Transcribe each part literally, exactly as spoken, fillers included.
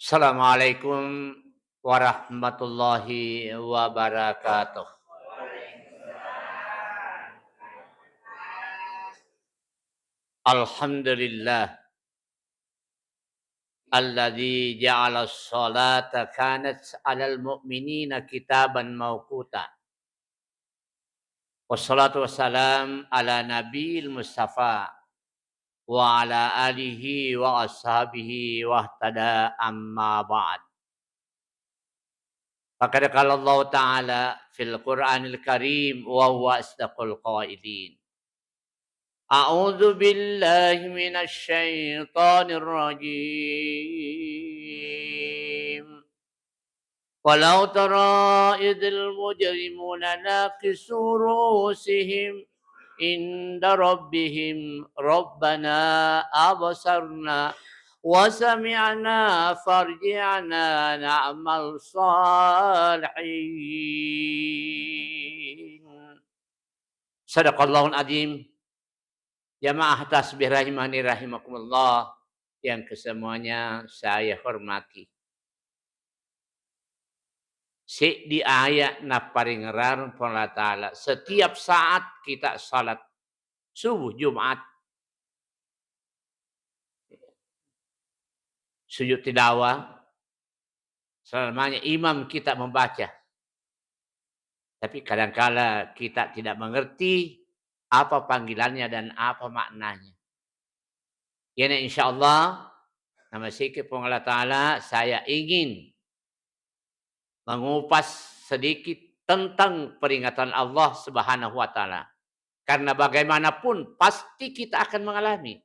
Assalamualaikum warahmatullahi wabarakatuh. Alhamdulillah. Alladzi ja'ala sholata kanat 'alal mu'minina kitaban mauquta. Wassalatu wassalam ala nabiyil mustafa wa ala alihi wa ashabihi wahtada, amma ba'd. Faqad qala Allahu ta'ala fil Qur'anil Karim wa huwa asdaqul qailin. A'udzu billahi minasy syaithanir rajim. Walau tara idzal mujrimuna nakisu ru'usihim inda rabbihim, "Rabbana absarna wa sami'na farji'na na'mal shalihin." Sadaqallahul adzim. Jamaah tasbih rahimani rahimakumullah yang kesemuanya saya hormati. Seddi ayat napparingerang Puang Allah Ta'ala setiap saat kita salat subuh Jumat. Sujud tilawah, selamanya imam kita membaca. Tapi kadangkala kita tidak mengerti apa panggilannya dan apa maknanya. Iyana insyaallah, namasiki Puang Allah Ta'ala, saya ingin mengupas sedikit tentang peringatan Allah Subhanahu wa Ta'ala. Karena bagaimanapun pasti kita akan mengalami.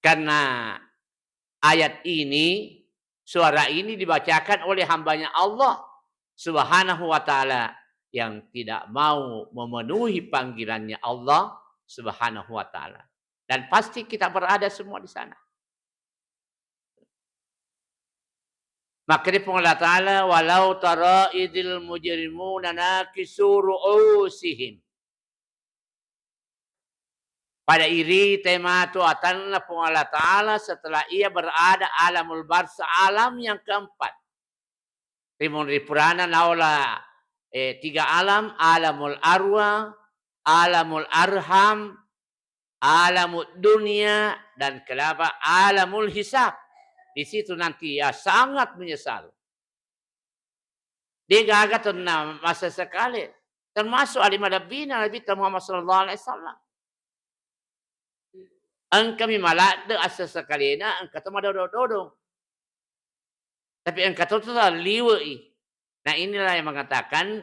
Karena ayat ini, suara ini dibacakan oleh hambanya Allah Subhanahu wa Ta'ala yang tidak mau memenuhi panggilannya Allah Subhanahu wa Ta'ala. Dan pasti kita berada semua di sana. Makkedai Puang Allah Ta'ala, "Walau tara idzal mujrimuna nakisu ru'usihim." Pada iritai matu atanna Puang Allah Ta'ala setelah ia berada alamul barzah, alam yang keempat. Rimunri purana naola, eh, tiga alam, alamul arwah, alamul arham, alamud dunia, dan kenapa alamul hisab. Di situ nanti ia sangat menyesal. Degaga tenna massessekale, termasuk ali malebbina Nabitta Muhammad sallallahu alaihi wasallam. Engkami maladde assesekkalena, engka to madodong-dodong. Tapi engka to liwe'i. Nah, inilah yang mengatakan,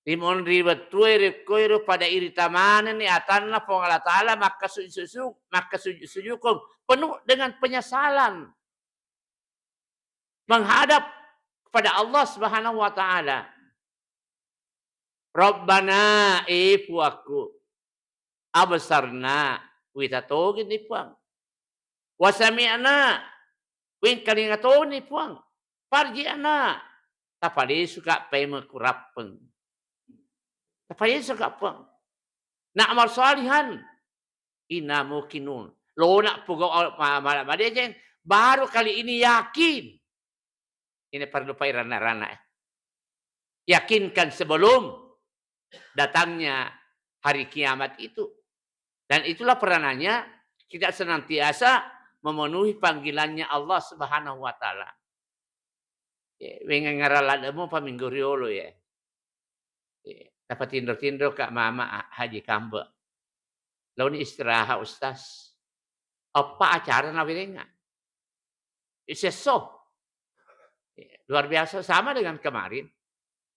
rimunri wettue rekkoero pada irita manenni atanna Puang Allah Ta'ala, makkasuju-, makkasuju-, sujukung penuh dengan penyesalan. Menghadap kepada Allah Subhanahu wa Ta'ala. Rabbana, eh Puakku, absarna, wita togini Puang. Wa sami'na, wengkalinga toni Puang. Farji'na, tapalesuka paimeng ku rappeng. Tapalesuka Puang. Na'mal shalihan, inna muqinun. Lona pogau ma-, ma-, madeceng, baru kali ini yakin. Ini perlu pairana-rana, eh. Yakinkan sebelum datangnya hari kiamat itu. Dan itulah perananya kita senantiasa memenuhi panggilannya Allah Subhanahu wa Ta'ala. Ya, wengeng ngarang lademu pa minggu riolo, ya. Eh, napatinro-tinroka mama a-, Haji Kambe. Laoni istirahat, Ustaz. Eppa acara nawerengnga. Eh, sesso. Eh, luar biasa, sama dengan kemarin.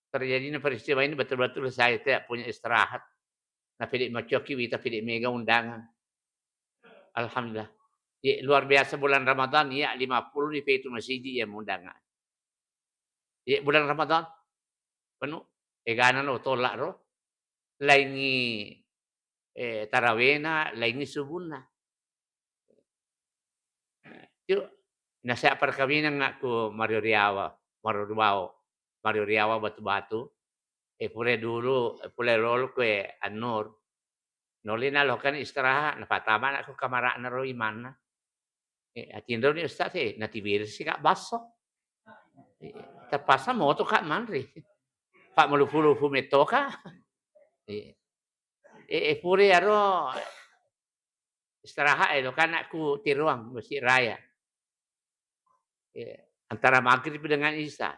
Terjadinya peristiwa ini betul-betul saya tidak punya istirahat. Napede macoki wita pede mega undangan. Alhamdulillah. Ye, luar biasa bulan Ramadan, ya, lima puluh ni petu masiji ya undangan. Ye, bulan Ramadan penuh, egana lo tolak ro, laingi, eh, tarawena, laingi subunna. Yu, nasihat perkawinan ngakku Mario Riawa, Mario Riawa, Mario Riawa Batu-Batu. Eh, pura dulu, eh, pura lolo kue Anur. Nolina lokan istirahat, napatamana ku kamarana ro imanna. Eh, atinroni Ustaz, eh, natibiri sika basso. Eh, terpaksa moto ka manre. Pak melupu-lupu metoka. Eh, eh, eh, pure aro istirahat, eh, lo kan anakku tiruang Masjid Raya. Eh, antara maghrib dengan isya.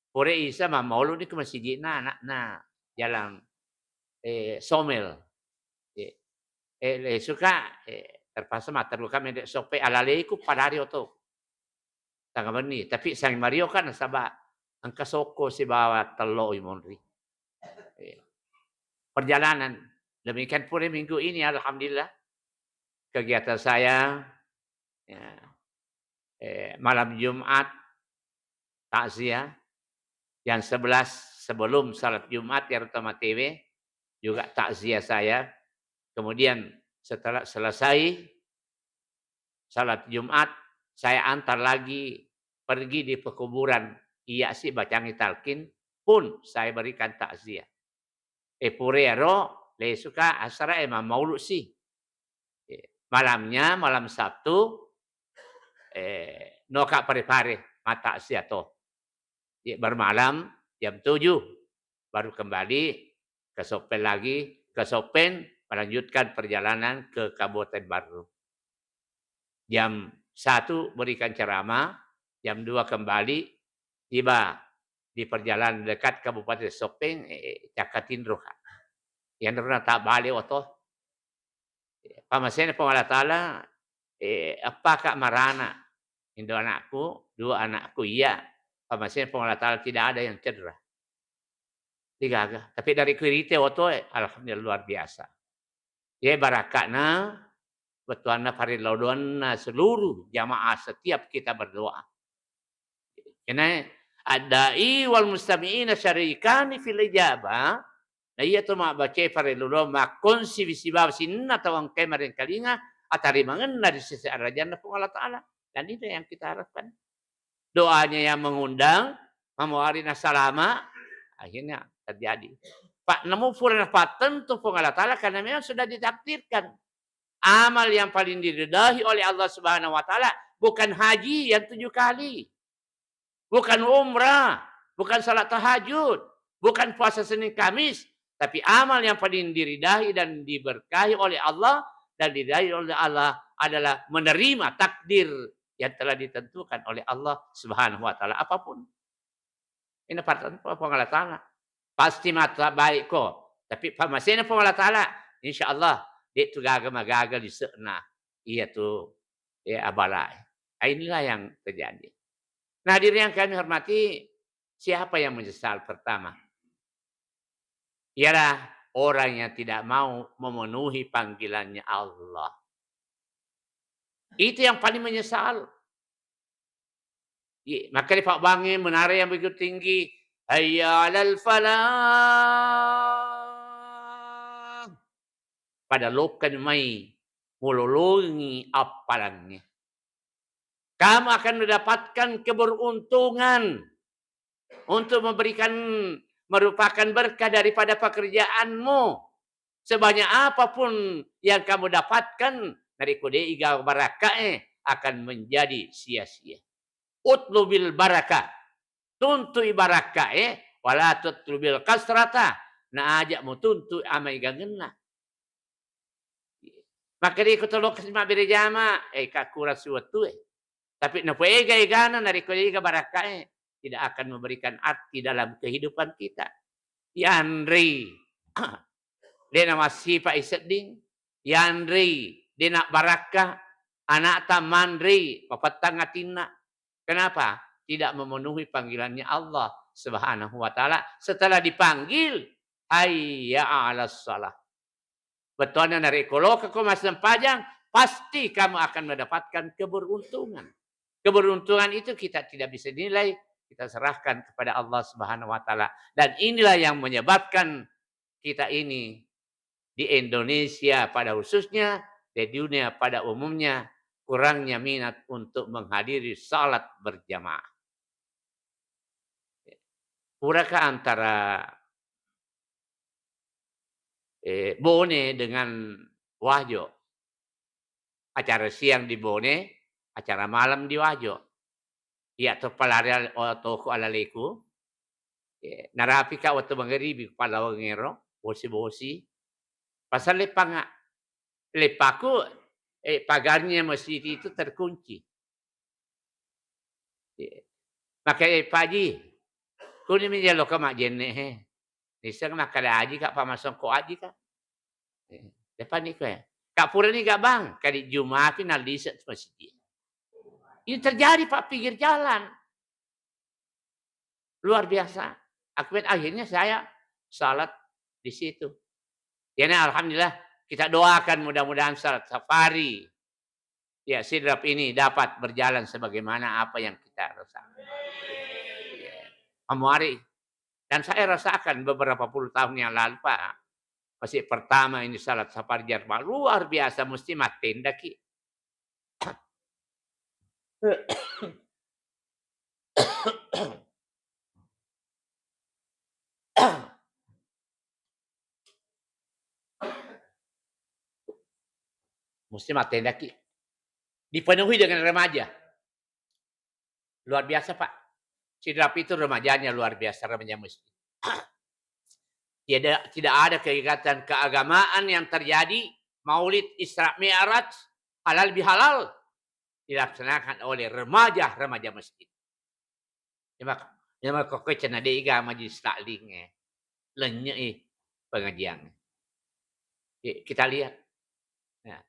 Pore isya mammaulu ni ke masjidna anakna jalan, eh, Somel. Eh, eh, lesuka, eh, terpaksa matteruka mede soppe alaleku padari oto. Tanga benni, tapi sang mario kan nasaba engka sokko sibawa tello i monri. Eh, perjalanan. Demikian pure minggu ini, alhamdulillah, kegiatan saya, ya, eh, malam Jumat, takziah. Jam sebelas sebelum salat Jumat, ya, terutama T W, juga takziah saya. Kemudian setelah selesai salat Jumat, saya antar lagi pergi di pekuburan. Iya si bacangi talqin, pun saya berikan takziah. E purero lesuka asara e mammaulu si. Eh, malamnya, malam Sabtu, eh, noka pare-pare mata siato. Ye bermalam jam tujuh, baru kembali ke Soppen lagi, ke Soppen melanjutkan perjalanan ke Kabupaten Barru. Jam satu berikan ceramah, jam dua kembali, tiba di perjalanan dekat Kabupaten Soppeng, eh, eh, cakkatinro ka. Yang rona tak balik oto. Pamasena Puang Allah Taala, eh, apa ka marana? Indo anakku, dua anakku, iya. Pamasena Puang Allah Taala tidak ada yang cedera. Digaga. Tapi dari kurite oto, eh, alhamdulillah luar biasa. Ye barakka'na, bettuanna parellau doanna seluruh jamaah setiap kita berdoa. Kena adda'i wal mustami'ina syarikani fil ijabah. Na iya to mabbacae parellau doa makkonsi sibawa sininna tau engkae marengkalinga atarimangenna di sisi arajanna Puang Allah Taala. Dan itu yang kita harapkan. Doanya yang mengundang, mamuari nasalama, akhirnya terjadi. Pak, namun pura napattentu Puang Allah Taala karena memang sudah ditakdirkan. Amal yang paling diridai oleh Allah Subhanahu wa Taala bukan haji yang tujuh kali, bukan umrah, bukan salat tahajud, bukan puasa Senin Kamis, tapi amal yang paling diridai dan diberkahi oleh Allah dan diridai oleh Allah adalah menerima takdir yang telah ditentukan oleh Allah Subhanahu wa Taala apapun. Ini partantu Puang Allah Taala. Pasti mata baik ko. Tapi pamasena Puang Allah Taala, insya Allah, de tu gaga magaga lise'na. Iya tu, ya, abala. Ah, inilah yang terjadi. Nah, hadirin yang kami hormati, siapa yang menyesal pertama? Ialah orang yang tidak mau memenuhi panggilannya Allah. Itu yang paling menyesal. Ye, maka di pabbangnge menara yang begitu tinggi, "Hayya 'alal falah." Pada lokkan mai mulolongi appalangnge. Kamu akan mendapatkan keberuntungan untuk memberikan, merupakan berkah daripada pekerjaanmu. Sebanyak apapun yang kamu dapatkan, narekko de'i gaga barakkae, akan menjadi sia-sia. Utlubil barakah. Tuntui barakkae, wala tutlubil kasrata. Na aja mutuntui amaigangenna. Makkedai ko to lokka si mabbere jama, eh, ka kurang si wettue. Tapi napoega-egana narekko de'ga barakkae, tidak akan memberikan arti dalam kehidupan kita. Yanrei, de namassipa isedding, yanrei, de nabbarakka, anakta manrei, mapettang atinna. Kenapa? Tidak memenuhi panggilannya Allah Subhanahu wa Ta'ala. Setelah dipanggil, "Hayya 'alas shalah." Bettuanna narekko lokako massempajang, pasti kamu akan mendapatkan keberuntungan. Keberuntungan itu kita tidak bisa nilai, kita serahkan kepada Allah Subhanahu wa Ta'ala. Dan inilah yang menyebabkan kita ini di Indonesia pada khususnya, di dunia pada umumnya, kurangnya minat untuk menghadiri salat berjamaah. Puraka antara, eh, Bone dengan Wajo? Acara siang di Bone, acara malam di Wajo. Iya to palari al-, o, toko alaleku. Eh, narapika wettu mangeribi palawengero, bosi-bosi. Pasal leppanga, leppaku, eh, pagarnya masjid itu terkunci. Eh, maka, eh, Pak Haji, kuni mi jalo ka majenne he. Niseng makkada aji ka, pamasongko aji ka. Eh, depan ni kue. Ka purani ga bang, kali Jumat pi nalise masjid. Ini terjadi, Pak, pinggir jalan. Luar biasa. Aku bilang, akhirnya saya salat di situ. Ya, nah, alhamdulillah, kita doakan mudah-mudahan salat safari, ya, Sidrap ini dapat berjalan sebagaimana apa yang kita rasakan. Ya. Amuari. Dan saya rasakan beberapa puluh tahun yang lalu, Pak, masih pertama ini salat safari Jerman, luar biasa, mesti mattendaki. Mesti mattendaki. Dipenuhi dengan remaja. Luar biasa, Pak. Sidrap itu remajanya luar biasa, remaja masjid. Tidak, tidak ada kegiatan keagamaan yang terjadi, Maulid, Isra Mi'raj, halal bihalal, dilaksanakan oleh remaja-remaja masjid. Ya, mak-, ya, makkokkoe cenna de' iga majlis takling, eh. Lenye' i pengajian. Ya, kita lihat. Ya.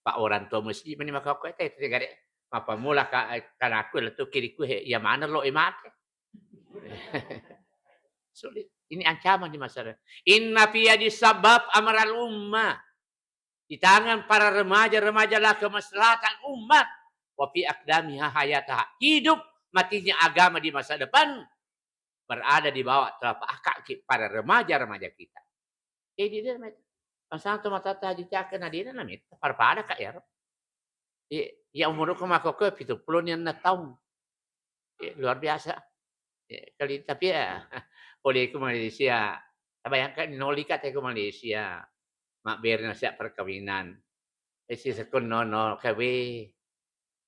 Pak orang tua masjid meni makkokkoe te, te gare. Mappamula ka, kanaku lettu kiriku, he, iya maneng lo, eh, mate. Sulit. Ini ancaman di masyarakat. Inna fi yadi sabab amaral ummah. Di tangan para remaja-remaja lah kemaslahatan umat. Wa fi aqdamiha hayataha. Hidup matinya agama di masa depan berada di bawah telapak kaki para remaja-remaja kita. Jadi dia namanya, pasang tu mata taji cakna dia namanya, pada-pada kak ya. Iya, iya, umurku makkokkoe pitu pulo ni enneng taung. Iya, luar biasa. Iya, kali, tapi ya, oleh ku Malaysia, bayangkan nolika te ku Malaysia, mabbere nasihat perkawinan. Eh, si sekun nono kawe,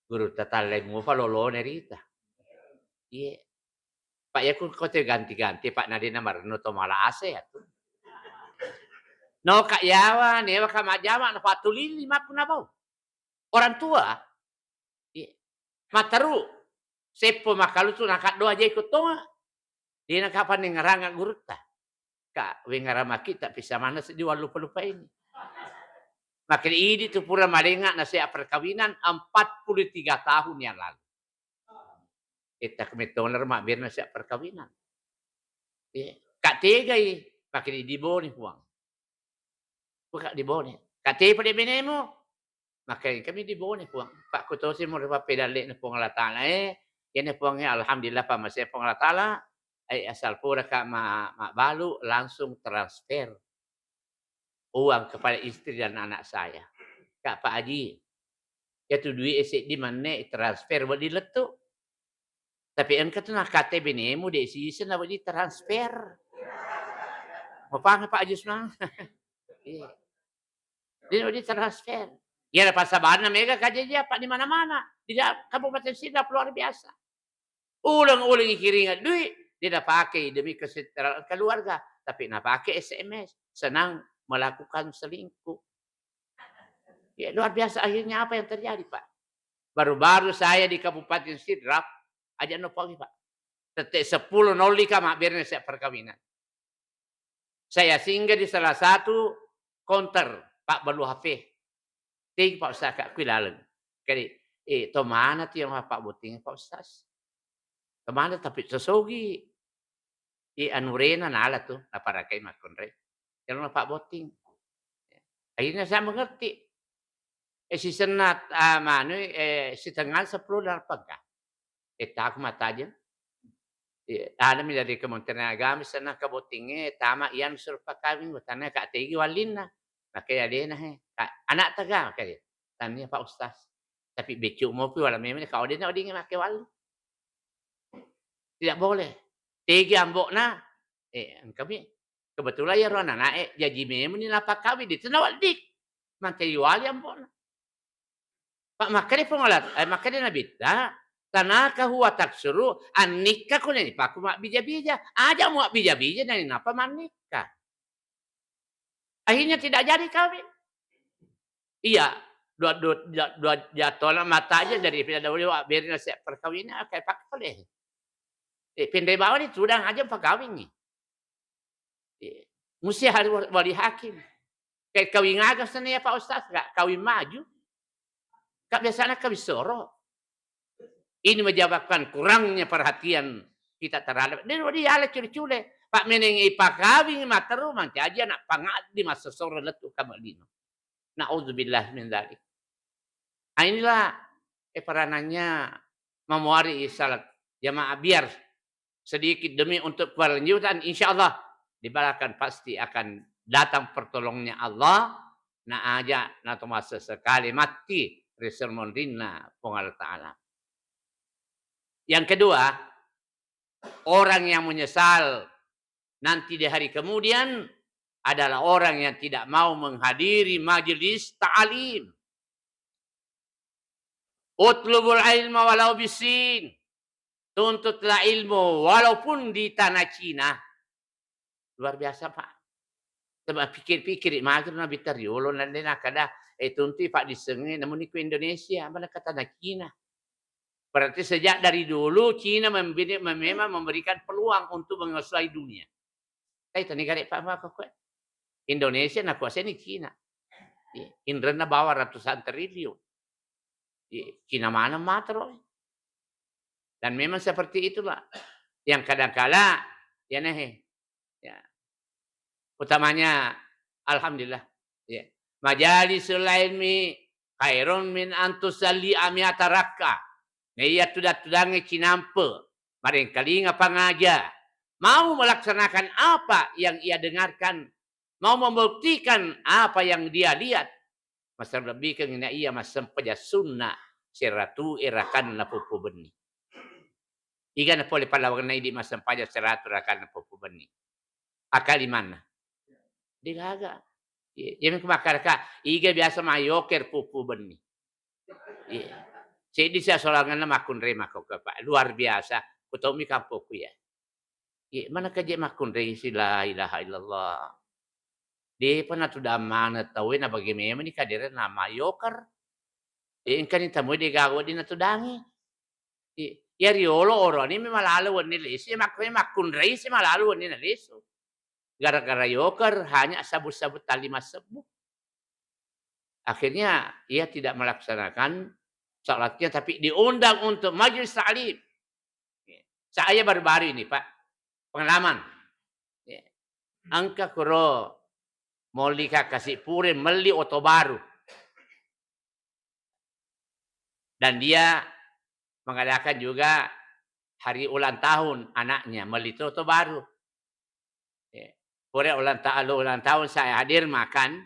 guru tatallai mufa lolone rita. Iya. Pak, ya ku kote ganti-ganti, Pak, nadena marennu to malase ya tu. No kak yawa, newa kak majama, na fatulili mappuna bau. Orang tua, iya. Matteru, seppo makkalusu nakaddoa je ikut tonga. Dena kapan nengeranga gurutta. Kak, wengaramaki tapi samana seddi wallupa-lupa ini. Makin idi tu pura malenga nasihat perkawinan empat puluh tiga tahun yang lalu. Etta kemetona mabbere nasihat perkawinan. Iya. Kak tegai, makin idi bone puang. Buka di Bone. Kate pada benemu, maka kami di Bone, Puang. Pak kutosi mau dapat pedale na Puang Allah Taala, eh. Ini Puang, ya, alhamdulillah, Pak, masih Puang Allah Taala. Eh, asal pura kak ma, ma balu langsung transfer uang kepada istri dan anak saya. Kak Pak Haji, ya tu duit S D mana transfer buat di letu. Tapi engka tu nakate benemu de' siseng nawedding transfer. Mapanga Pak Jusman. Iya. De' nawedding transfer. Iya, ada pasabanna mega kajajia, Pak, di mana-mana. Di da-, Kabupaten Sidrap luar biasa. Uleng-uleng kiringa duit, de' napake demi kesejahteraan keluarga, tapi napake S M S, senang melakukan selingkuh. Ya, luar biasa akhirnya apa yang terjadi, Pak. Baru-baru saya di Kabupaten Sidrap, aja no Pak, Pak. Tette seppulo nolli ka mabbere nasihat perkawinan. Saya singgah di salah satu konter, Pak, balu H P. Tegi Pak Ustaz, kak, kui laleng. Kadi, eh, to mana tu yang Pak botting, Pak Ustaz? To mana tapi sosogi. I anurena nala tu, naparakai makkunrai. Jalona Pak botting. Akhirnya saya mengerti. Eh, sisenna, ah, manu, eh, sitengnga seppulo dan pegga. Eh, taku matajeng. Eh, ada mi dari Kementerian Agama, senna kebottinge, tama iyan suruh pakawing, tanya kak tegi wallinna. Maka ya dena he. Kak, anak tega, maka dia. Tanya Pak Ustaz. Tapi beccu mopi wala memang kau dena odingi make walli. Tidak boleh. Tegi ambokna, eh, engkami. Kebetulan ya roh anak, eh, jaji memang ni lapakawi di tena walli. Maka iwali ambokna. Pak, makkeda Puang Allah, eh, makkeda Nabitta, "Tanakahu wa taksuru, annikka ko nani paku mabbija-bija." Aja muabbija-bija nani napa mannikka. Akhirnya tidak jadi kawin. Iya, dua, dua, dua, dua jatuhnya mata aja dari pindah dahulu, wah, biarin saya perkawinan, kayak pakai boleh. Eh, pindah bawah ni tudang aja pakawin ni. Eh, musti harus wali hakim. Kayak kawin aga sana ya Pak Ustaz, nggak kawin maju. Kak biasanya kawin soro. Ini menyebabkan kurangnya perhatian kita terhadap, dia, dia ala cule-cule. Pak meneng ipakawing materu mancaji anak pangaddi massosoro lettu kamelino. Naudzubillah min dzalik. Nah, inilah, eh, peranannya memuari salat jamaah. Biar sedikit demi untuk keberlanjutan, insya Allah di belakang pasti akan datang pertolongannya Allah. Na aja na tomasa sekali mati ri sermonrinna Puang Allah Ta'ala. Yang kedua, orang yang menyesal nanti di hari kemudian adalah orang yang tidak mau menghadiri majelis ta'lim. "Utlubul ilma walau bisin." Tuntutlah ilmu walaupun di tanah Cina. Luar biasa, Pak. Coba pikir-pikir, magi Nabitta riolo nande nakada, eh, tuntui paddissengnge, namun iku Indonesia, mana ke tanah Cina. Berarti sejak dari dulu Cina memberi, memang memberikan peluang untuk menguasai dunia. Tapi tani gare pa mako koe. Indonesia nakuasai ni Cina. Iya, inrenna bawang ratusan triliun. Iya, Cina maneng matero. Dan memang seperti itulah. Yang kadangkala, ya nah, ya. Utamanya, alhamdulillah. Ya. Majalisul ilmi khairun min antusalli amiata rakka. Nah, iya tuda-tudangnge cinampe, marengkalinga pangaja, mau melaksanakan apa yang ia dengarkan, mau membuktikan apa yang dia lihat, massalebbikengngi na iya massempajang sunna seratu e rakanna puppu benni. Iga na pole pallawangenna idi massempajang seratu rakanna puppu benni. Akali manna. Degaga. Iya, iya, mengko makkaraka, iga biasa mayoker puppu benni. Iya. Seddi sia solangenna makkunrai makkokkoe, Pak. Luar biasa. Kutommi kampokku ya. Iya, mana kaje makkunrai si la ilaha illallah. Depa natudang maneng tauwe, na bage memang ni kadere na mayoker. Eh, engkani tamui degaga wedding natudangi. I-, iya riolo oroni mi malalo wenni lesu, iya makkunrai, makkunrai si malalo wenni na lesu. Gara-gara yoker hanya sabut-sabut tali massebbu. Akhirnya ia tidak melaksanakan salatnya, tapi diundang untuk majelis taklim. Saya baru-baru ini, Pak, pengalaman. Engka kuro molli ka kasi pure melli oto baru. Dan dia mengadakan juga hari ulang tahun anaknya, melli to oto baru. Ya. Pura ulang ta-, ulang tahun saya hadir makan,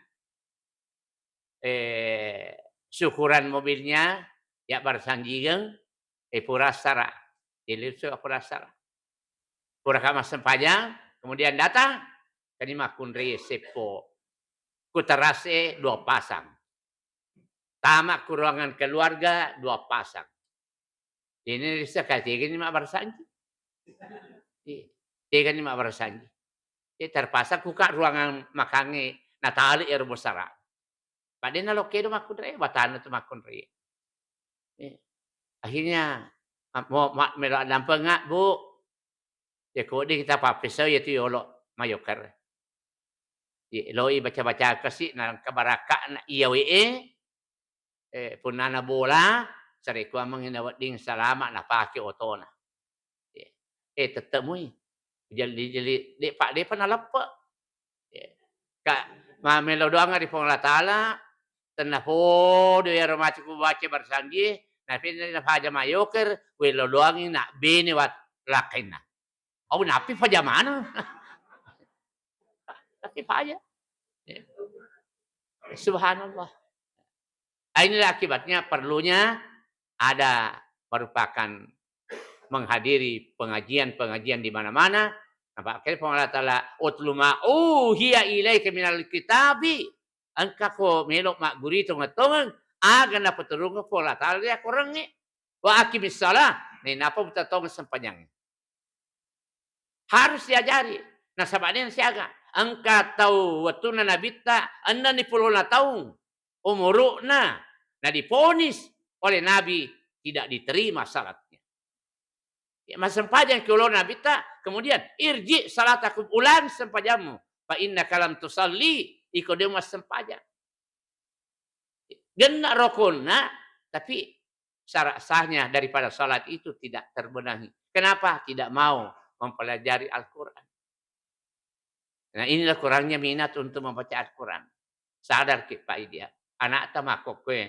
eh, syukuran mobilnya, ya, barsanjigeng, eh, pura sara. Jadi, pura sara. Pura kama sempajang, kemudian datang, tadi makkunrai seppo. Kuterase dua pasang. Tama ku ruangan keluarga, dua pasang. Ini risa ka tegani mabbarsanji. Iya, tegani mabbarsanji. Iya, terpaksa kuka ruangan makangnge, natali ero bosara. Padahal nalo kedo makkunrai, batana tu makkunrai. Iya. Akhirnya, ma-, mo-, ma-, melo addampengak, Bu. Ya, ko de kita pappesau, ya tu yolo mayoker. Ye, loi baca-baca kasi, na engka barakka'na iya we e, eh, punnana bola, sarekkuammengngi na wedding salama napake otona. Ye, eh, tette mui. Jeli-jeli, de pa, de pa naleppe. Ye. Ka, mamelo doang ri Puang Allah Taala, tenna podo iyaro matu ku baca barsanjie, na penne na faja mayoker, welo doangi na bene wat-, lakkainna. Au nappi paja maneng. Nappi paja. Ya. Subhanallah. Ah, inilah akibatnya perlunya ada merupakan menghadiri pengajian-pengajian di mana-mana. Nappa akhirnya Puang Allah Taala, "Utlu ma uhiya ilaika minal kitabi." Engka ko melo magguri tongeng-tongeng, Aga napaturunga Puang Allah Ta'ala ri akorangnge. Wa aqimis shalah, nainappa buta tongeng sempajangnge. Harus diajari. Nasaba de nasiaga. Engka tau wettunna nabitta ennenni pulona taung umuru'na, nadiponis oleh Nabi tidak diterima salatnya. Ya, massempajang ki ulona nabitta, kemudian, "Irji salatakum," ulang sempajammu. "Fa innaka lam tusalli," iko de massempajang. Genna rokonna, tapi syarat sahnya daripada salat itu tidak terbenahi. Kenapa? Tidak mau mempelajari Al-Quran. Nah, inilah kurangnya minat untuk membaca Al-Quran. Sadar ki, Pak Idia, anakta makkokkoe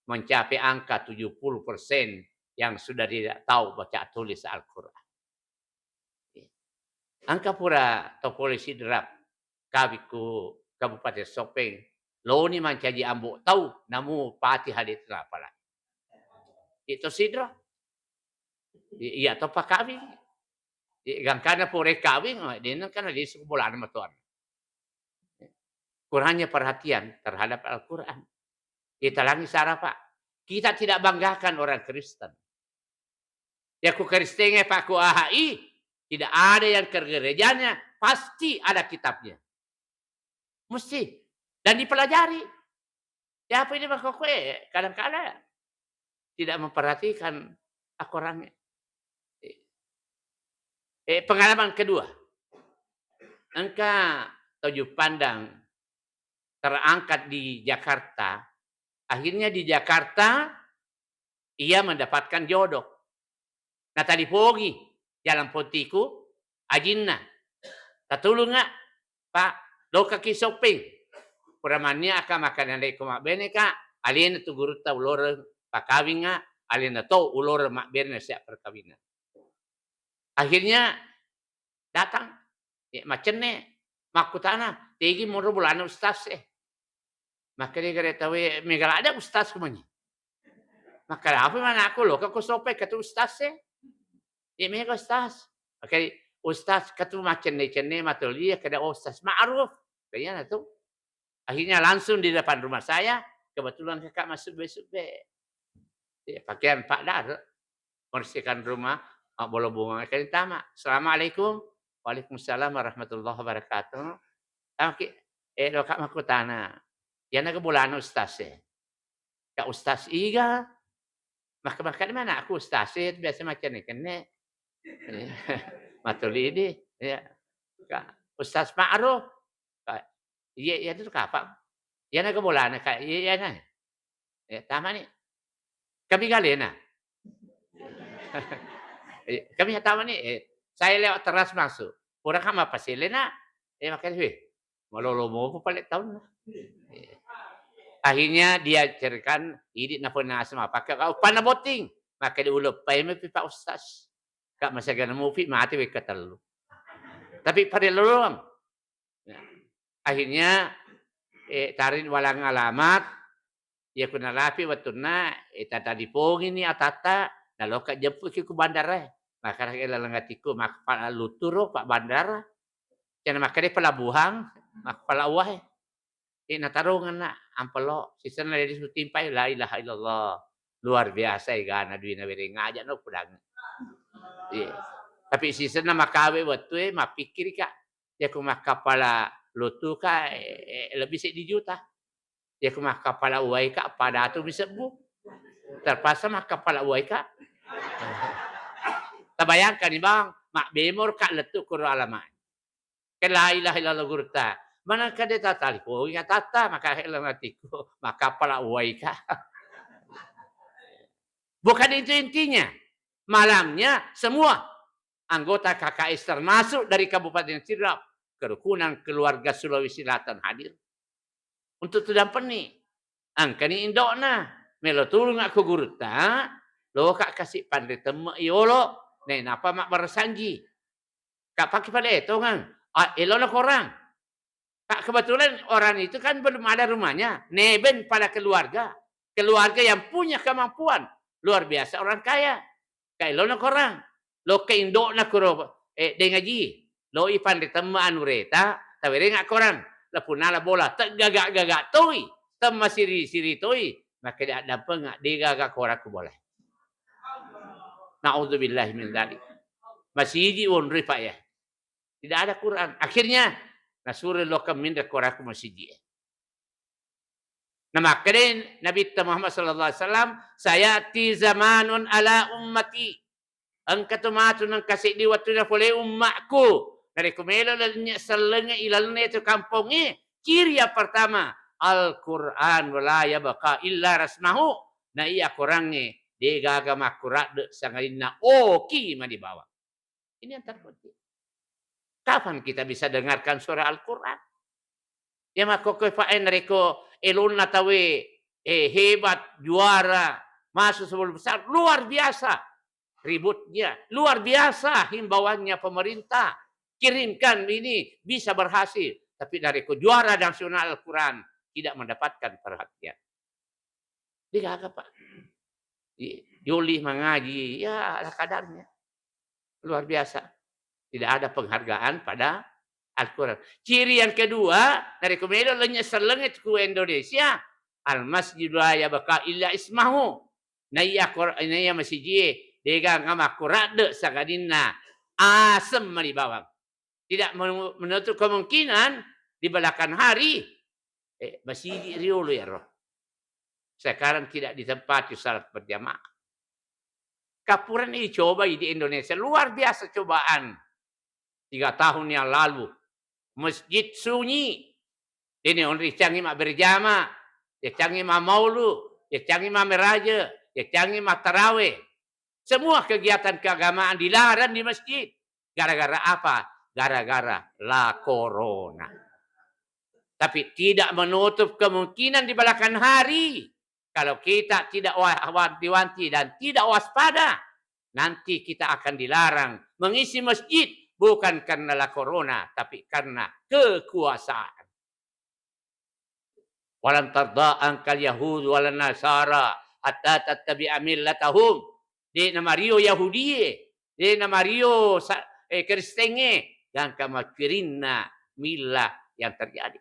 mencapai angka tujuh puluh persen yang sudah tidak tahu baca tulis Al-Quran. Engka pura tau pole Sidrap, kawikku Kabupaten Sopeng, loni mancaji ambo tau, namu pati hadits napala. Itu Sidra. I-, iya to pakawing. I-, gangkana pura kawing, oh, dena kan lisu bolana matoan. Kurangnya perhatian terhadap Al-Quran. Kita langi sarapa. Kita tidak banggakan orang Kristen. Ya, ku Kristengnge, Pak, ku A H I, tidak ada yang ke gerejanya, pasti ada kitabnya. Mesti. Dan dipelajari. Ya, apa ini, Pak, kok, eh, kadang-kadang tidak memperhatikan akorangnya. Eh, pengalaman kedua. Engka toju pandang terangkat di Jakarta. Akhirnya di Jakarta, ia mendapatkan jodoh. Natalipongi jalang pontiku, ajinna. Tatulunga, Pak, lokaki shopping. Pura mannia aka makananre ko mabbene ka, alena tu gurutta uloreng pakawinga, alena to uloreng mabbere na siap perkawinan. Akhirnya datang, eh, macenne, makkutana, "Tegi monro bolana ustaz e?" Makkeda gare tauwe, "Mega ladde ustaz kumenye." Makkeda, "Apa mana aku lo, kau sopai katu ustaz e?" "Iya mega ustaz." Makkeda, "Ustaz katu macenne-cenne matoli, keda ustaz ma'ruf." Kayana tu. Akhirnya langsung di depan rumah saya, kebetulan kakak masuk besok be. Ya, pakaian Pak Dar, membersihkan rumah, mabbolo bunga, kali tama. "Assalamualaikum." "Waalaikumsalam warahmatullahi wabarakatuh." Tama ki, eh, lo kak makkutana. Yana ke bolana ustaz e. Kak ustaz iga. Maka, maka di mana aku ustaz e, biasa macam ni kene. Matulidi, ya. Kak ustaz ma'ruf. Ka, iya, iya, itu kapang. Iya, naga bolana, Kak. Iya, iya, nah. Eh, tama ni. Kami galena. Eh, kami tama ni, eh, saya lewat teras masuk. Orang kama pasile na, eh, makanya, weh, malolo mau apa pale tahun lah. Eh. Akhirnya dia ceritakan, idi na pernah sama pakai kau panah boting. Maka diulepai mepi Pak Ustaz. Kak, masih gana mupi mati wekka tellu. Tapi pada lolong. Ya. Akhirnya, eh, tarin walang alamat, ya, ku narapi wettunna, eh, tata dipongi ni atatta, naloka jemput ki ku bandara. Maka laleng atiku, mak-, pa-, luturo Pak Bandara. Cana makkeda pelabuhan, mak-, pelabuhan. Eh, natarongeng na ampelo, sisenna ledi sutimpai, la ilaha illallah. Luar biasa egana duina wereng aja no pudang. Iya. Tapi sisenna makawe wettue, mappikkiri ka. Yaku makkapala lotu ka, eh, eh, lebih seddi juta. Yaku makkapala uwai ka, pada tu misebbu. Terpaksa makkapala uwai ka. Tabayangkani bang, mabbemor ka lettu kuro alama. Ke la ilaha illallah gurutta. Mana kade tatali ko ingat tatta, maka helang atiku, makkapala uwai ka. Bukan itu intinya. Malamnya semua anggota K K S termasuk dari Kabupaten Sidrap, kerukunan keluarga Sulawesi Selatan hadir untuk tudampenni. Engkani indo'na, melo tulung akko gurutta, loka kasi panre temme yolo, nainappa mabbarasanji. Ka pake pada etongeng, ah, elona korang. Kak, kebetulan orang itu kan belum ada rumahnya, neben pada keluarga. Keluarga yang punya kemampuan, luar biasa orang kaya. Kak, elona korang, lo ke indokna kuro, eh, deng aji, lo ipan ri temma anu reta, tawereng korang, lepunala bola, teggaga-gaga toi, temma siri-siri toi, Makkeda addampeng, degaga korakku bola. Naudzubillahi min dzalik. Masiji wonroi, Pak, ya. Tidak ada Quran. Akhirnya nasuro lokka minre korakku masiji. Namakkedai Nabitta Muhammad sallallahu alaihi wasallam, "Sayati zamanun ala ummati." Engka tu matu nengka seddi wettunna pole ummakku. Narekko melo lennye sellengnge ilalenna tu kampongnge, ciri yang pertama, Al-Quran la yabqa illa rasmahu. Na iya Qurangnge degaga makkuradde sangadinna oki mani bawang. Ini yang terpenting. Kapan kita bisa dengarkan suara Al-Quran? Ya, makkokkoe, Pak, e, narekko elonna tauwe, eh, hebat, juara, masuk sepuluh besar, luar biasa ributnya, luar biasa himbauannya pemerintah. Kirimkan ini bisa berhasil. Tapi narekko juara nasional Al-Quran tidak mendapatkan perhatian. Degaga, Pak. I-, yoli mangaji, ya, ala kadarnya. Luar biasa. Tidak ada penghargaan pada Al-Quran. Ciri yang kedua, narekko melo lennye sellengnge ku Indonesia, al-masjidu la yabqa illa ismahu. Naiya Qur-, naiya masijie, degaga makkuradde sangadinna aseng mani bawang. Tidak menu-, menutup kemungkinan di belakang hari, eh, masigi riolo iyaro. Sekarang tidak ditempati salat berjamaah. Kapuran ini coba di Indonesia, luar biasa cobaan. Tiga tahun yang lalu, masjid sunyi. Ini onri cangi ma berjamaah, ya cangi ma maulu, ya cangi ma meraja, ya cangi ma taraweh. Semua kegiatan keagamaan dilarang di masjid. Gara-gara apa? Gara-gara la corona. Tapi tidak menutup kemungkinan di belakang hari, kalau kita tidak wa-, wanti-wanti dan tidak waspada, nanti kita akan dilarang mengisi masjid bukan karena la corona, tapi karena kekuasaan. "Walan tarda angkal Yahud walan Nasara hatta tattabi'a millatahum." De' namario Yahudie, de' namario sa-, eh, Kristengnge, gangka maccurinna millah yang terjadi.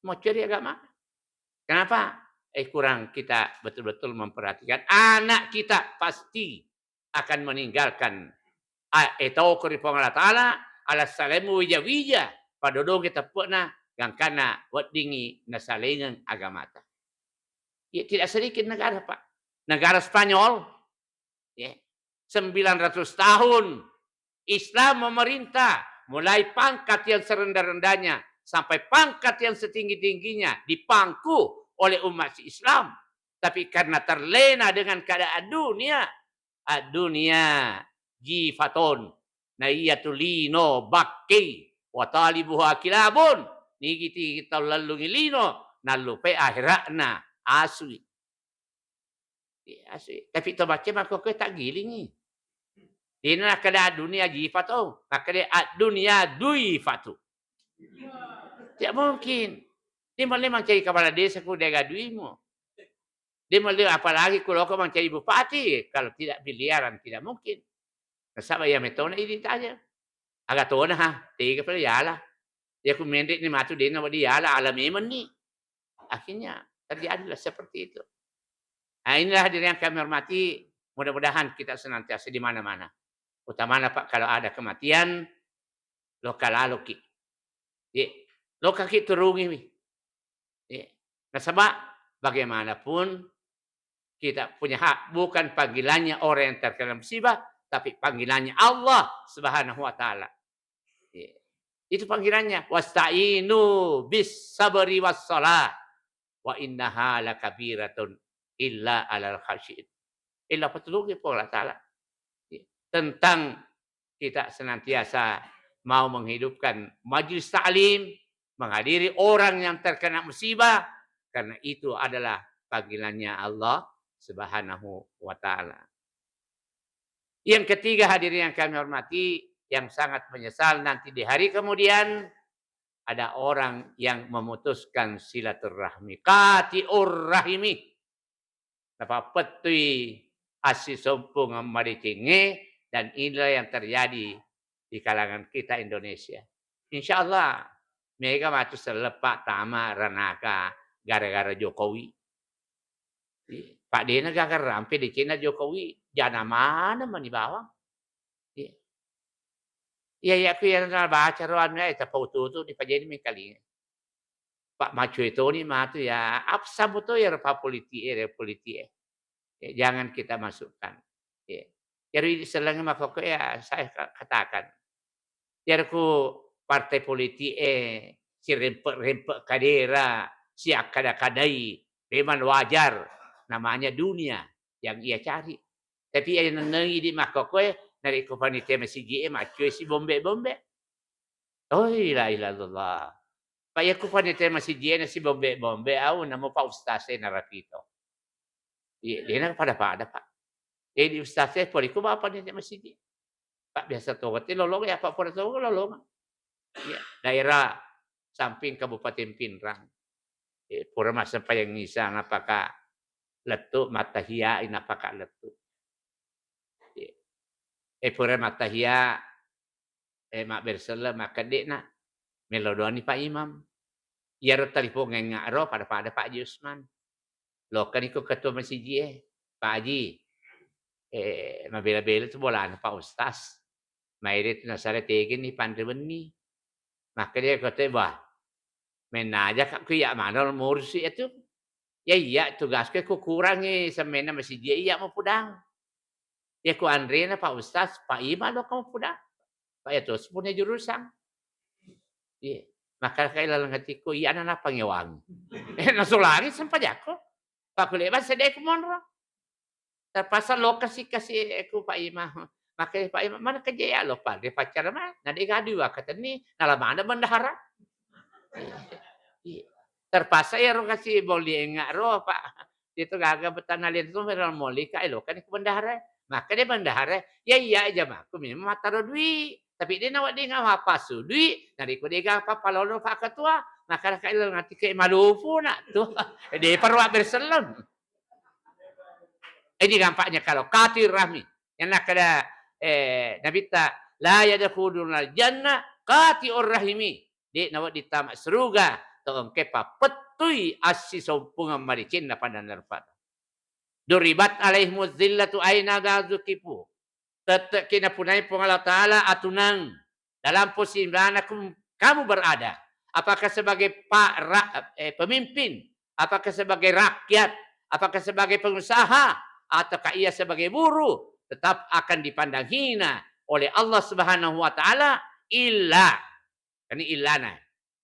Macuri agama. Kenapa? Eh, kurang kita betul-betul memperhatikan. Anak kita pasti akan meninggalkan a-, etoko ri Puang Allah Ta'ala, ala salemu wija-wija, padodongi teppe'na, gangkanna weddingngi nasalengeng agamata. Ya, tidak sedikit negara, Pak. Negara Spanyol, ya, sembilan ratus tahun Islam memerintah, mulai pangkat yang serendah-rendahnya sampai pangkat yang setinggi-tingginya dipangku oleh umat Islam. Tapi karena terlena dengan keadaan dunia, ad-dunya jifatun, na iyatu lino bakkei, wa talibuha kilabun, nigi-tigi tau lellungi lino, nallupai ahera'na asui. Iya, asik. Tapi to bacca makkokkoe taggilingngi. Dena nakkeda ad-dunya jifatun, nakkeda ad-dunya duifatun. Tidak mungkin. Dia male mancaji kepala desa ku dega duimu. Dia male apalagi ku loko mancaji bupati, kalau tidak miliaran tidak mungkin. Nasaba iya metona idi taja. Aga tona ha, tega pale yala. Ya ku menre ni matu dena wadi yala, ala memenni. Akhirnya terjadilah seperti itu. Nah, inilah hadirin yang kami hormati, mudah-mudahan kita senantiasa di mana-mana. Utamana, Pak, kalau ada kematian, loka laloki. Ye, lokaki turungiwi. Ye. Nasaba bagaimanapun kita punya hak, bukan panggilannya orang yang terkena musibah, tapi panggilannya Allah Subhanahu wa Ta'ala. Ye. Itu panggilannya, "Wasta'inu bis sabri was salah, wa innaha lakabiratun illa alal khasyin." Illa patulungi Puang Allah Ta'ala. Ye. Tentang kita senantiasa mau menghidupkan majelis taklim, menghadiri orang yang terkena musibah, karena itu adalah panggilannya Allah Subhanahu wa Ta'ala. Yang ketiga, hadirin yang kami hormati, yang sangat menyesal nanti di hari kemudian ada orang yang memutuskan silaturahmi, qati'ur rahimi. Napappettui assisompungeng madecengnge, dan inilah yang terjadi di kalangan kita Indonesia. Insya Allah, mega matu sellepa tama ranaka gara-gara Jokowi. Iya. Pak dena gaga rampe decenna Jokowi, jana maneng mani bawang. Iya. Iya, iya, ku iya nabaca ro anu, eh, tapautu-utu dipajadi mengkalinga. Pak macue toni matu ya, apa sabu to ya rupa politik e, politik e. Ya, jangan kita masukkan. Ya. Jadi selenge makkokkoe ya saya ka-, katakan. Iyaro ku partai politik e, sirempe-rempe kadera, siakkada-kadai, memang wajar, namanya dunia yang ia cari. Tapi iya nennengi di makkokkoe, narekko panitia masiji e maccue si bombe-bombe. Oh, la ilaha illallah. Pak, iya ku panitia masiji e nasi bombe-bombe, au namo Pak Ustaz e narapito. Iya, dena pada-pada, Pak. Jadi Ustaz e pole ku bapak panitia masiji. Pak, biasa tongeng te lolong ya, Pak, pura tongeng lolong. Iya, daerah samping Kabupaten Pinrang. Eh, pura massempajang Isa, apakah lettu, mattahiyai, apakah lettu. Iya. Eh, pura mattahia, eh, mabbere selleng, makkedde'na, melo doani Pak Imam. Iyaro talipongengnga ro pada-pada Pak Haji Usman. Lokani ko ketua masiji e, Pak Haji, eh, mabela-bela tu bolana Pak Ustaz. Maede tu nasare tegeni panre wenni. Makkedai ko te, bah, mennaja ka ku iya maneng murusi itu. Ya iya, tugasku ku kurangi semenna masiji e, iya mapudang. Ya ku anrena Pak Ustaz, Pak Imam lo kamu pudang. Pak ya terus punya jurusan. Iya. Maka kai laleng hatiku, iya anak apa ngewang. Eh, nasulari sempat jako. Pak kuliah bahasa dek monro. Terpaksa lokasi kasih aku Pak Imam. Maka Pak Imam, mana kerja ya lo Pak? Dia pacar mah, nadi gaduh kata ni, nala mana bendahara. Iya. Terpaksa ya ro kasih boli enggak ro Pak. Itu gaga betana lian tu mera moli ka elo kan ku bendahara. Maka dia bendahara, ya iya aja mah. Aku memang mataro dui. Tapi dia nawa dia nggak apa su dui. Nari ku dia gak apa palolo Pak Ketua. Maka ka elo ngati ke malupu nak tu. Dia perlu berselem. Ini dampaknya kalau kati rahmi. Yang nak ada, eh, Nabi ta, la yadkhulunal jannah qati'ur rahimi. De' nawedding tama suruga to engkae pappettui assisompungeng madecenna pada neraka. Duribat alaihimuz zillatu aina ma zukifu. Tette'ki napunai Puang Allah Ta'ala atunang dalam posisi mana kum-, kamu berada. Apakah sebagai pa-, ra-, eh, pemimpin, apakah sebagai rakyat, apakah sebagai pengusaha, ataukah ia sebagai buruh, tetap akan dipandang hina oleh Allah Subhanahu wa Ta'ala, illa Kan ini illana.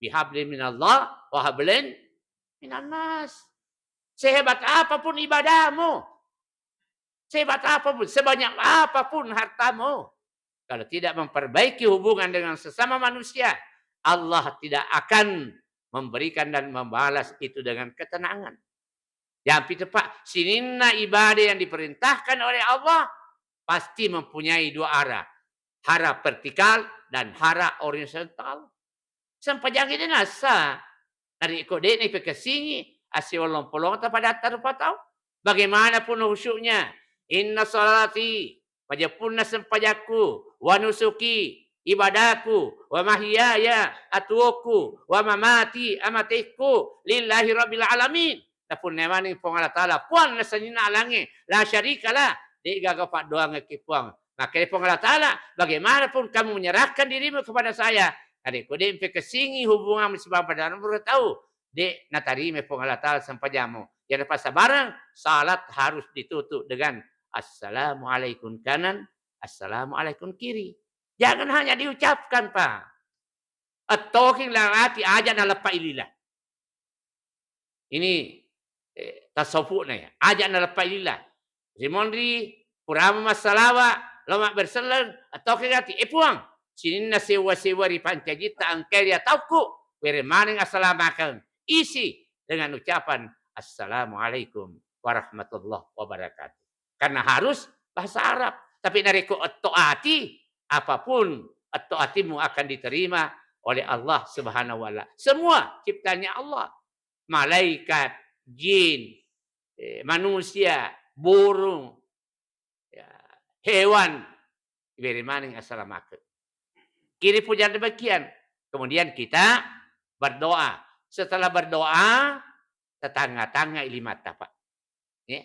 Bihablin minallah wa hablin minannas. Sehebat apapun ibadahmu, sehebat apapun, sebanyak apapun hartamu, kalau tidak memperbaiki hubungan dengan sesama manusia, Allah tidak akan memberikan dan membalas itu dengan ketenangan. Jampi tepa, sininna ibadah yang diperintahkan oleh Allah pasti mempunyai dua arah, hara vertikal dan hara horizontal. Sempajangnge de' nassa, narekko de' naipekessingi, assiwallong-polongta padatta rupa tau. Bagaimanapun khusyuknya, inna salati, majeppunna sempajakku, wa nusuki, ibadaku, wa mahyaya, atuwokku, wa mamati, amatekku, lillahi rabbil alamin. Napunnai maneng Puang Allah Ta'ala, Puang nasenninna alangnge, la syarikalah, de' gaga paddoangekki Puang. Makkedai Puang Allah Ta'ala, bagaimanapun kamu menyerahkan dirimu kepada saya, narekko de' mpekessingi hubunganmu sibawa pada nomor tau, de' natarima Puang Allah Ta'ala sempajammu. Yang passabareng, salat harus ditutup dengan assalamualaikum kanan, assalamualaikum kiri. Jangan hanya diucapkan, Pak. Attokeng lalati aja naleppai lila. Ini, eh, tasawufna ya. Aja naleppai lila. Rimonri, purama massalawa, lo mabberselleng, attokeng ati, eh Puang, sininna sewa-sewa ri pancajitta engkai ri ataukku, were maneng assalamakeng. Isi dengan ucapan, "Assalamualaikum warahmatullahi wabarakatuh." Karena harus bahasa Arab. Tapi narekko etto ati, apapun etto atimu akan diterima oleh Allah Subhanahu wa Ta'ala. Semua ciptanya Allah. Malaikat, jin, eh, manusia, burung, ya, hewan, iberi maneng assalamakeng. Kiri pun jangan demikian. Kemudian kita berdoa. Setelah berdoa, tetangga-tangga ilimatta, Pak. Ya,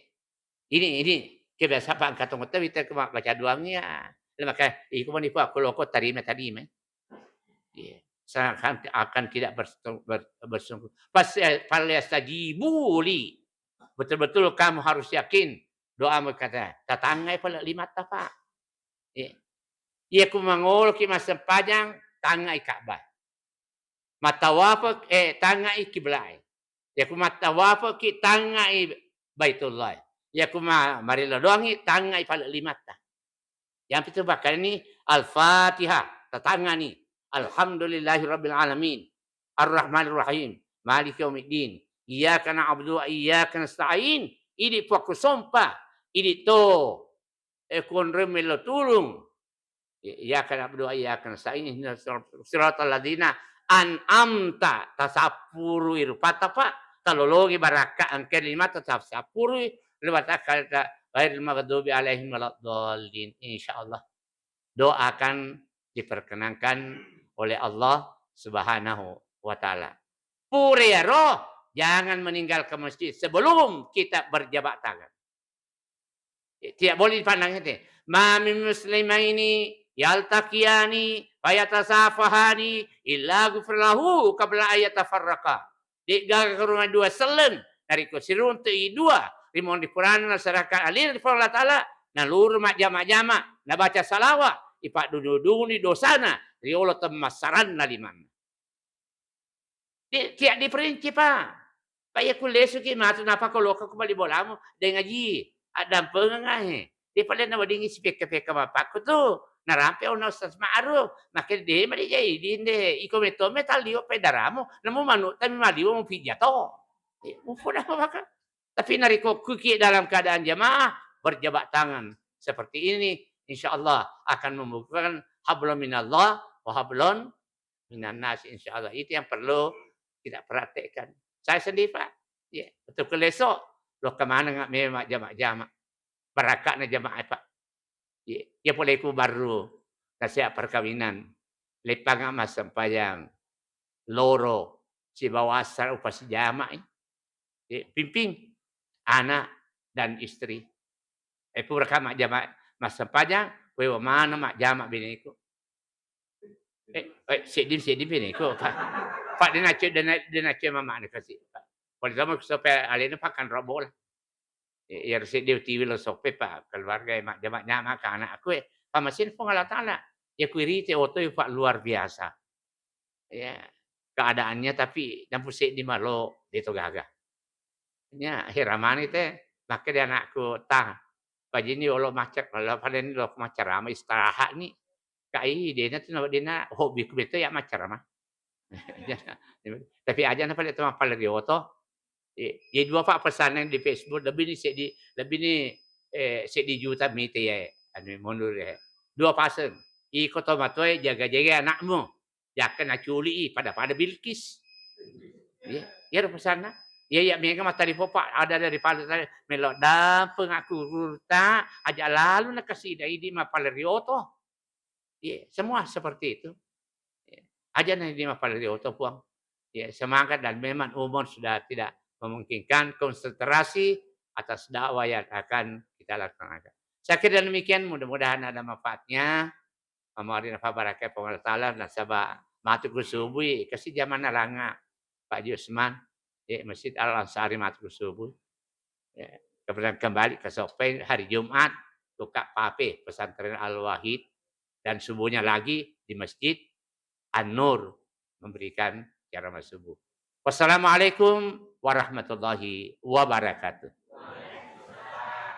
Ini, ini kebiasaan Pak angkat tongko tawita ke baca doang ya. Maka iko mani Pak, aku loko tarima tadi mai. Iya. Saya akan, akan tidak bersu-, ber-, bersungguh. Pas, eh, falyastajibu li. Betul-betul kamu harus yakin doamu kata, tatangngai pale limatta, Pak. Iya. Iya ku mangoloki massempajang, tangngai Ka'bah. Matawafaki, eh, tangngai kiblae. Iya ku matawafaki, tangngai Baitullah. Iya ku ma-, marellau doangngi, tangngai pale limatta. Yang pitu bakkalni Al-Fatihah, tatangngani. Alhamdulillahirabbil alamin. Arrahmanirrahim. Maliki yaumiddin. Iyyaka na'budu wa iyyaka nasta'in. Idi puakku sompa. Idi to, eh, konrem melo tulung. Iyyaka na'budu wa iyyaka nasta'in. Ihdinas siratal ladzina an'amta. Tasappurui rupatta, Pak. Talolongi barakka engka limatta tasappurui. Limatta kata ghairil maghdubi alaihim waladdallin. Insyaallah doa akan diperkenankan oleh Allah Subhanahu wa Ta'ala. Puriyaro, jangan meninggalkan masjid sebelum kita berjabat tangan. Tidak boleh dipandang enteng. Ma min muslimaini yaltaqiyani fayatasafahani illa ghufira lahu qabla an yatafarraqa. De'gaga karunga dua selleng, narekko siruntu'i dua ri monri purana masyarakat alena ri Puang Allah Ta'ala, naluru majjama-jama, nabaca salawa, ipaddunu-dununi dosana riolo temmassaranna limanna. Ti-, tiak diperinci, Pak. Pak, iya kullesuki matu napakoloka ku bali bolamu, de ngaji, addampengeng ae. Di palenna weddingngi sipekka-pekka bapakku tu, narampe ono Ustaz Ma'ruf, makkeda de madi jaidin de, iko metto me talliwe pedaramu, namu manu tami maliwe mu pijato. Eh, mupoda maka. Tapi narekko kuki dalam keadaan jamaah, berjabat tangan seperti ini, insya Allah akan membukakan hablum minallah wa hablum minan nas, insya Allah. Itu yang perlu kita praktekkan. Saya sendiri, Pak, ya, betul ke leso, lo kemana nggak memang jama-jama. Barakakna jamaah, Pak. Iya, iya pole ku barru nasihat perkawinan. Leppanga massempajang loro sibawa assara upasijamai. Iya, pimping anak dan istri. Eh, pura ka majjama massempajang, wewa maneng majjama beneku. Eh, eh, seddi, seddi beneku, Pak. Pak, de nacce, de na-, de nacce mamane kasi, Pak. Pole tama ku sope alena pakanro bola. Eh, iyaro seddi utiwi lo sope, Pak, keluarga e majjama-jama ka anakku e. Pamasin Puang Allah Ta'ala. Ya ku irite otoi, Pak, luar biasa. Ya, keadaannya tapi nampu seddi malo deto gaga. Ya, heramani te, makkeda anakku, "Tang, pajini olo macca-, olo padani lo maccarama, istirahat ni." Ka, "Ih, dena tu na-, dena hobiku beto ya maccarama." Tapi aja na pale to mappalari oto. Eh, ye dua, Pak, pesanan di Facebook, lebbi ni seddi, lebbi ni, eh, seddi juta mite ya, anu, mundur ya. Dua paseng. Iko to matoe jaga-jaga anakmu. Jaka naculi i pada-pada Bilqis. Iya, iyaro pesanna. Iya, iya, mega mattalipo, Pak, ada daripada tadi, melo dampeng aku rurta, aja lalu nakasida idi mapalari oto. Iya, semua seperti itu. Iya. Aja na idi mapalari oto, Puang. Iya, semangat dan memang umur sudah tidak memungkinkan konsentrasi atas dakwah yang akan kita laksanakan. Saya kira demikian, mudah-mudahan ada manfaatnya. Mamarinna pabarakai Puang Allah Ta'ala, nasaba matu ku subui, kasi jamanna langa Pak Haji Usman, di Masjid Al Ansari matu ku subui. Ya, kemudian kembali ke Soppeng hari Jumat, buka pape pesantren Al Wahid, dan subuhnya lagi di Masjid An-Nur memberikan ceramah subuh. Wassalamualaikum warahmatullahi wabarakatuh.